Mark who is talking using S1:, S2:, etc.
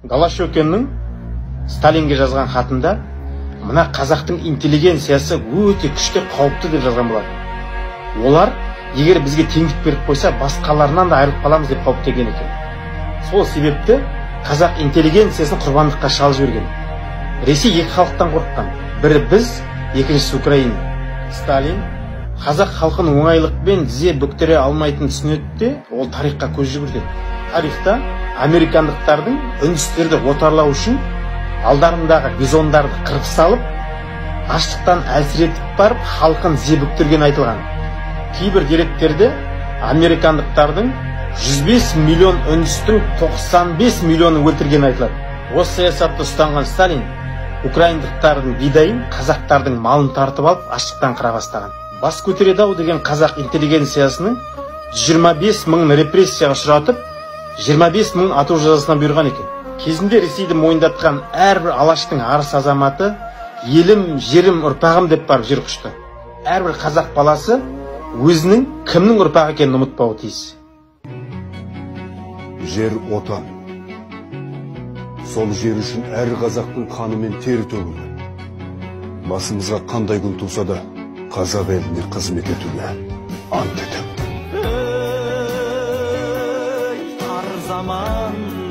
S1: Голощёкиннің Сталинге жазған хатында мына қазақтың интеллигенциясы өте күшті, қауіпті деп жазған болатын. Олар егер бізге теңдік беріп қойса, басқаларынан да айырылып қаламыз деп қауіптенген екен. Сол себепті қазақ интеллигенциясын құрбандыққа шалып жіберген. Ресей екі халықтан қорыққан. Бірі біз, екіншісі Украина. Сталин қазақ халқын оңайлықпен тізе бүктіре алмайтынын түсінеді де, ол тарихқа көз жүгіртеді. Тарихта американдықтардың үндістерді отарлау үшін алдарындағы бизондарды қырып салып, аштықтан әлсіретіп барып халқын тізе бүктірген айтылған. Кейбір деректерде американдықтардың 105 миллион үндістің 95 миллионын өлтіргені айтылады. Осы саясатты ұстанған Сталин украиндықтардың бидайын, қазақтардың малын тартып алып, аштықтан қыра бастаған. Бас көтереді ау деген қазақ интеллигенциясының 125 мыңын репрессияға ұшыратып, 25 мыңын ату жазасына бұйырған екен. Кезінде Ресейді мойындатқан әрбір алаштың арыс азаматы елім, жерім, ұрпағым деп барып жер құшты. Әрбір қазақ баласы өзінің кімнің ұрпағы екенін ұмытпауы тиіс.
S2: Жер отан. Сол жер үшін әр қазақтың қаны мен тері төгілді. Басымызға қандай күн туса да қазақ еліне қызмет етуге ант етемін.
S3: Ей, тар заман.